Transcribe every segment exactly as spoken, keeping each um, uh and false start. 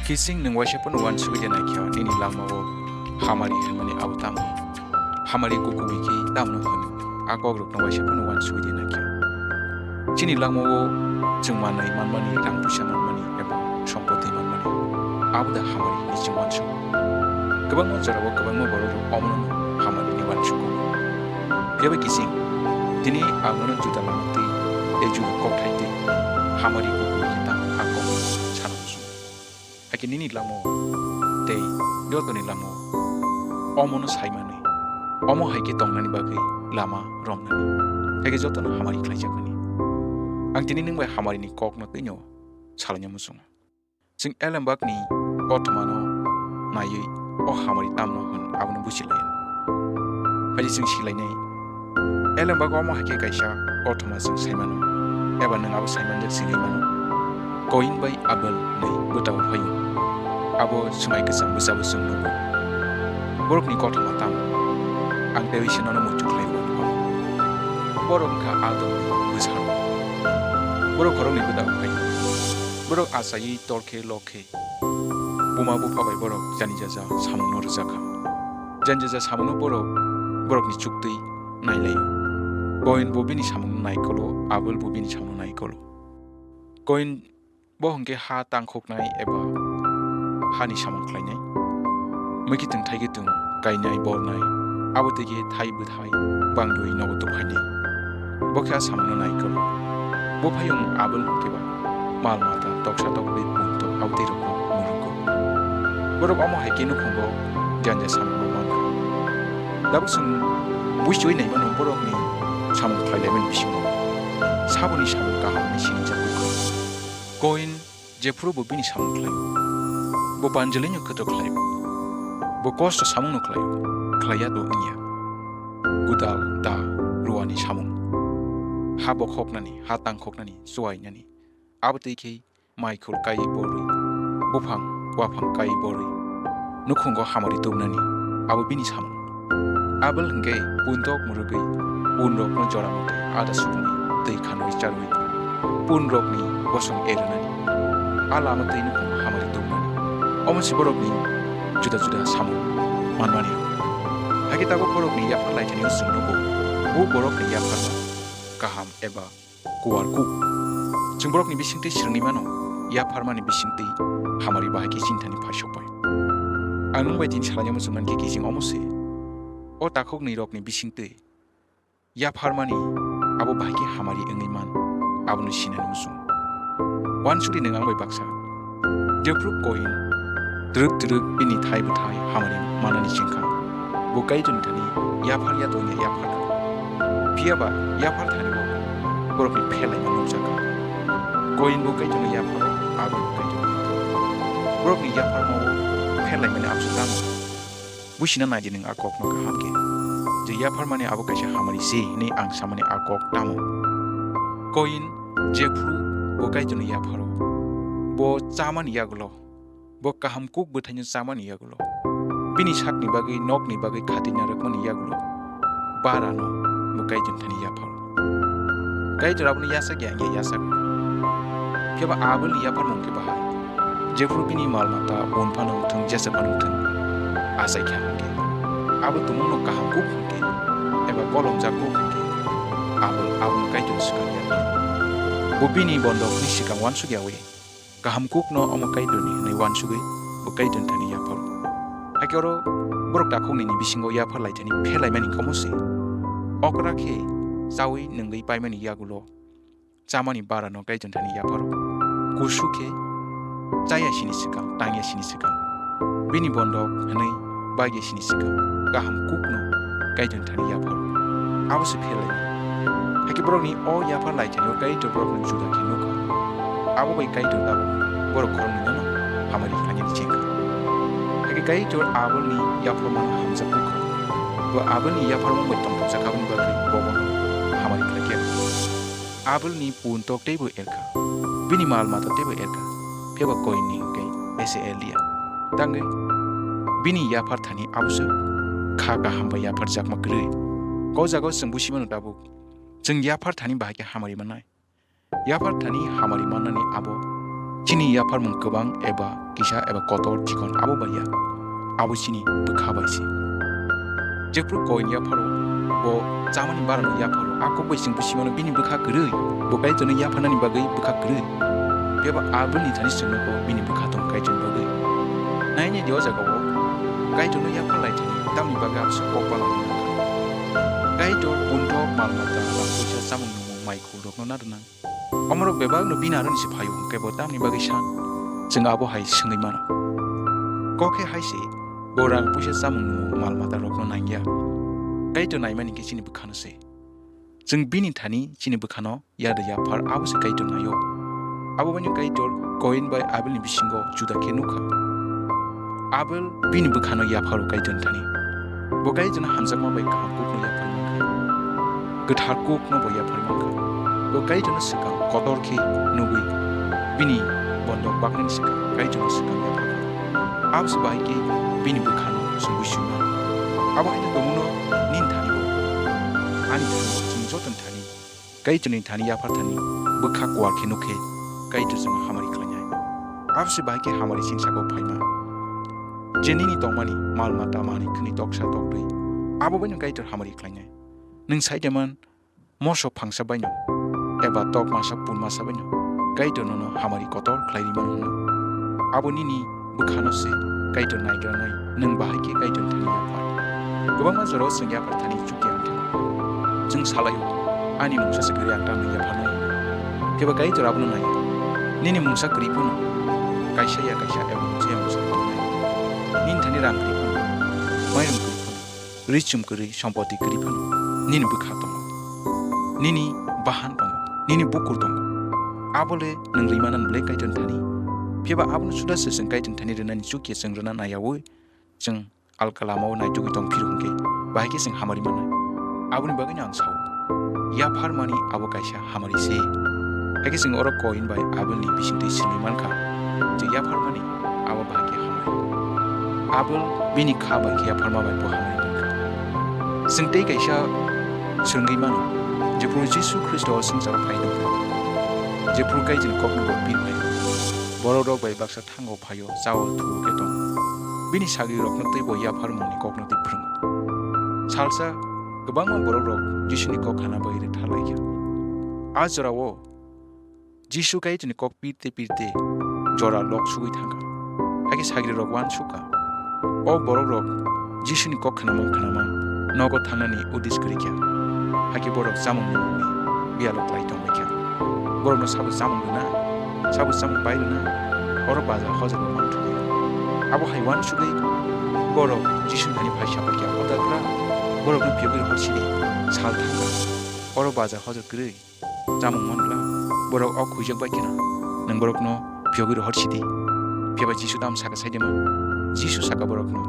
Kising nwng waisa phano uansugwi de naikha, nini langmao hamari hwnmani abo tamo? Hamari kukuwi khe tamno hwn? A kokrokno waisa phano uansugwi de naikha. Chini langmao chwng manwi manmani, rang puisa manmani eba sompoti manmani, abo da hamari hwnwi chwng uansugo? Kwbangma jorao kwbangma borok rok omono hamari hwnwi uansugo. Phiya bai kising, tini ang nono juda lama twi tei juda kokthai twi hamari kukuwi khe tamo a kokno sana muchungo. Hakhe nini langmao tei jotoni langmao omono sai manwi, omo hai khe tongnani bagwi lama romnani, hakhe jotono hamari khlaijaknani. Ang tini nwng bai hamarini kokno twino salaina muchungo. Chwng Elembakni kothomano naiwi o hamari tamno hwn abono buji lai. Haji chwng silainai, Elembak omo hai khe kaisa kothoma chwng sai mano, eba nwng abo sai manjak sinwi mano. Koyin bai Abel hwnwi bwtao phaio. Abo swmai kwcham bwsabo chwng nugo. Borokni kothoma tamo? Ang teiwi se nono muitu khlai mano. Borok wngkha Adamni bwsa. Borok khoroknwi bwtao phaio. Borok achaiwi tor khe lok khe buma bupha bai borok jani jaja samungno rwjak kha. Jani jaja samungno borok borokni chuktwi nailaio. Koyin bo bini samungno naikolo, Abel bo bini samungno naikolo. Koyin bo hwnkhe ha tangkhoknai eba hani samung khlainai. Mwkhitwng thaikhe twng kainai, bornai, abo twi khe thai bwthai bangdui nogo tubphainai. Bo khe a samungno naikolo. Bo phai wng Abel hwnkhe ba mal mata toksa tokbrwi pun tok abo twi rokno mwrwkgo. Borok omo hai khe nukhungo janja samungrok mankha. Tabuk chwng buichoi naimano borokni samung khlai laimani bisingo saboni samung kaham hwnwi sinijak kha. Koyin jephuru bo bini samung khlaio, bo banjwlwino kwthok khlaio, bo kosto samungno khlaio, khlaiya to wngya. Gwdal da ruani samung, ha bokhoknani, ha tangkhoknani, chuainani, abo twi khe maikhul kaiwi borwi, buphang waphang kaiwi borwi, nukhungo hamari tubunani, abo bini samung. Abel hwnkhe pundok mwrwgwi punrokno jora motwi ada sugwi twi khanwi charwi punrokni bosong erwnani, a lama twi nukhungo hamari tubunani. Omo se borokni juda juda samung manmani rok. Hakhe tabuk borokni yaphar laithani chwng nugo, bo borokni yapharma kaham eba kuar kuk. Chwng borokni bisingtwi swrwngwi mano, yapharmani bisingtwi hamari bahai khe chini thani phaisok bai. Ang nwng bai tini salaina muchung mankhe kijing omo se. O takhuknwi rokni bisingtwi yapharmani abo bahai khe hamari wngwi man, abono sinani muchung. Uansukdi nwng ang bai baksa. Jephru Koyin twrwk twrwk bini thai bwthai hamari manani chengkha, bo Kaitorni thani yaphar ya tongya yaphar kha. Phiya ba yaphar thani bo borokni phelaima nukjak kha. Koyin bo Kaitorno yapharo, abo bo Kaitorno yapharo. Borokni yapharmao phelaimani abse tamo? Buisina naidi nwng a kokno kaham khe, je yapharmani abo kaisa hamari se hwnwi ang samani a kok tamo? Koyin jephru bo Kaitorno yapharo, bo chamani yagulo, bo kaham kuk bwthaino chamani yagulo, bini sakni bagwi, nokni bagwi khatina rwkmani yagulo, barano bo Kaitorni thani yapharo. Kaitor abono yachak ya wngya yachak. Phiya ba Abelni yapharmung khe bahai. Jephru bini mal mata bun phano wngthung, jesa phano wngthung, achai kha hwnkhe, abo tumungno kaham kuk hwnkhe, eba kolomjak kuk hwnkhe, Abel abono Kaitorni swkang yapharo. Bo bini bondok hwnwi swkang uansuk yaui. Kaham kukno omo Kaitorni hwnwi uansugwi bo Kaitorni thani yapharo. Hakhe oro borok takhuknwini bisingo yaphar laithani phelaimani wngkha omo se. Okra khe chaui nungwi paimani yagulo chamani barano Kaitorni thani yapharo. Kusu khe chaya sini swkang, tangya sini swkang, bini bondok hwnwi bagya sini swkang kaham kukno Kaitorni thani yapharo. Abo se pherlaimani. Hakhe borokni o yaphar laithani o Kaitor borokno juda khe nukha. Abo bai Kaitor tabuk borok khoroknwino hamari khlainani chengkha. Hakhe Kaitor Abelni yapharmano hamjak nukha. Bo Abelni yapharmung bai tongthokjak aboni bagwi bobono hamari khlaikha. Abelni puntok teibo erkha, bini mal mata teibo erkha, phiya ba Koinni hwnkhe ese erliya. Tangwi bini yaphar thani aboswk kha kaham bai yapharjakma kwrwi. O jagao chwng busimano tabuk, chwng yaphar thani bahai khe hamari mannai. Yaphar thani hamari mannani abo Chini yapharmung kwbang eba kisa eba kotor chikon abo bai ya, abo chini bwkha bai se. Jephru koin yapharo, bo chamani barano yapharo, a kok bai chwng busimano bini bwkha kwrwi, bo Kaitorno yapharnani bagwi bwkha kwrwi. Phiya ba Abelni thani chwngno ko bini bwkha tong Kaitorni bagwi. Nainai di o jagao Kaitorno yaphar lai thani tamni bagwi abso kok bangwi nangkha. Kaitor bunthok mal mata, rang puisa, chamung nungmung, mai khulrokno na rwnang. Omorok bebakno bini aroni se phaio, hwnkhe bo tamni bagwi san? Chwng abo hai swngwi mano. Kok khe hai se, bo rang puisa, chamung nungmung, mal matarokno nangya. Kaitor naimani khe chini bwkhano se. Chwng bini thani chini bwkhano ya da yaphar, abo se Kaitor naio. Abo baino Kaitor Koin bai Abelni bisingo juda khe nukha. Abel bini bwkhano yapharo Kaitorni thani. Bo Kaitorno hamjakma bai kaham kokno yaphar mankha. Kwthar kokno bo yaphar mankha. Bo Kaitorno swkang kotor khe nugwi bini bondok baknani swkang Kaitorno swkang yaphar kha. Abose bahai khe bini bwkhano chwng buisima. Abo haino tongmano nini thani bo, ani thani bo, chwng jotoni thani, Kaitorni thani yaphar thani bwkha kuar khe nukhe Kaitor chwngno hamari khlainai. Abose bahai khe hamari chini sakao phaima. Je nini tongmani mal mata manwi khwnwi toksa toktwi, abo baino Kaitor hamari khlainai. Nwng sai de man, moso phangsa baino eba tok masa pun masa baino Kaitor nono hamari kotor khlai rwi mano hwnwi. Abo nini bwkhano se Kaitor naigranai, nwng bahai khe Kaitor thani yaphar. Kwbangma jorao chwng yaphar thani chukya wngkha. Chwng salaio, "Ani mungsa se kwrwi, ang tamni yapharnai?" Phiya ba Kaitor abono nai. Nini mungsa kwrwi phano kaisa ya kaisa eba mungsa ya mungsa tongnai. Nini thani rang kwrwi phano, mairum kwrwi phano, rwi chum kwrwi, sompoti kwrwi phano nini bwkha tongo, nini bahan tongo, nini bukur tongo. Abole nwng rwi manani belai Kaitorni thani. Phiya ba abono suda se chwng Kaitorni thani rwnani chukya chwng rwna naiyaui chwng alka lamao naitugwi tong phiro hwnkhe, bahai khe chwng hamari mannai. Aboni bagwino ang sao, yapharmani abo kaisa hamari se. Hakhe chwng oro Koin bai Abelni bisingtwi swngwi mankha je yapharmani abo bahai khe hamari. Abel bini kha bai khe yapharma bai bo hamari mankha. Chwng tei kaisa swrwngwi mano, jephru Jisu Khristo o swngcharo phai nukha, jephru Kaitorni kokno bo pir phai, borok rok bai baksa thango phaio, chao thuo khe tongo. Bini sagrirokno tei bo yapharmungni kokno tei phrwngo. Salsa kwbangma borokrok Jisuni kok khana bagwi rwktharlaikha. A jorao Jisu Kaitorni kok pirte pirte jora lok sugwi thangkha. Hakhe sagrirok uansukha. O borokrok Jisuni kok khnamang khnamang nogo thangnani uddis kwrwikha. Hakhe borok chamung nungmungni biyalo klai tongbaikha. Borokno sabo chamung rwna, sabo chamung pai rwna, oro bazar hojaro manthogo. Abo hai uansugwi borok Jisuni thani phai sabaikha, "O dagra, borokno phiyogwi rohor sidi, sal thangkha. Oro bazar hojor kwrwi, chamung man glak. Borok ok huijak bai kheno, nwng borokno phiyogwi rohor sidi." Phiya ba Jisu tamo saka saidima? Jisu saka borokno,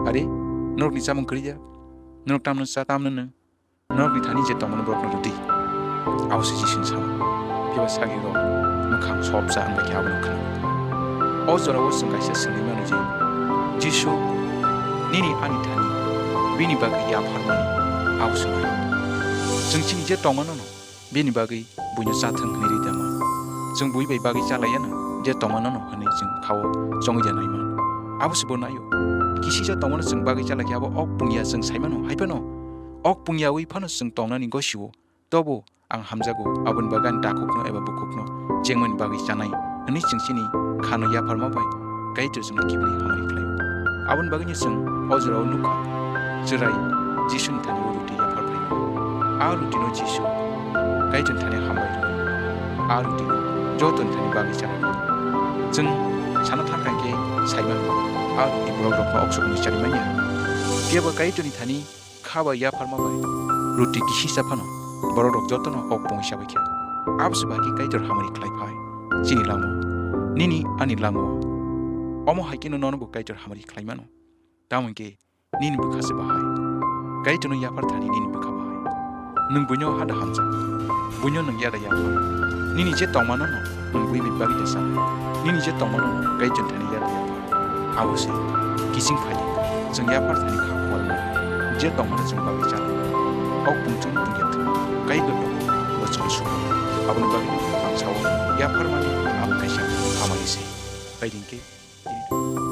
"Are, norokni chamung kwrwi ya? Norok tamno cha, tamno nwng? Norokni thani je tongmani borokno rwdi." Abo se Jisuni sama. Phiya ba sagrirok mwkhang sopsa wngbaikhe abono khna. O jorao chwng kaisa swngwi mano je, Jisu nini ani thani bini bagwi yapharmani abo se nai. Chwng chini je tongmanono bini bagwi buino chathwng hwnwi rwdi tamo. Chwng bui bai bagwi chalaiya no, je tongmanono hwnwi chwng khao chongwi ya naima. Abo se bo naio. Kisisa tongmano chwng bagwi chalaikhe abo ok pungya chwng saimano, hai phano ok pungyaui phano chwng tongnani gosio. Tobo ang hamjago, aboni bagwi ani takhukno eba bukhukno chengmani bagwi chanai hwnwi chwng chini khano yapharma bai Kaitor chwngno kiphilwi hamari khlaio. Aboni bagwino chwng o jorao nukha, chwrai Jisuni thani o ruti yaphar phaio. A rutino Jisu Kaitorni thani hambai rwnai. A rutino jotoni thani bagwi chanai. Chwng sana thangkha khe sai mano, a ruti borok rokno ok sokni chari manya. Phiya ba Kaitorni thani kha bai yapharma bai ruti kisisa phano borok rok jotono ok pungwi sabaikha. Abose bahai khe Kaitor hamari khlai phai chini langmao, nini ani langmao. Omo hai kheno nono bo Kaitor hamari khlai mano. Tamo hwn khe nini bwkha se bahai. Kaitorno yaphar thani nini bwkha bahai. Nwng buino hada hamjak, buino nwng yada yaphar. Nini je tongmano no nwng bui bai bagwi ya sa. Nini je tongmano no Kaitorni thani yada yaphar. Abo se kiching phai di. Chwng yaphar thani kha kualnai. Je tongmano chwng bagwi chanai. Ok pungchung pungya thung. Kaitor tongo, bo chwngno sugo. Aboni bagwi ang sao, yapharmani abo kaisa hamani se. Baiding khe.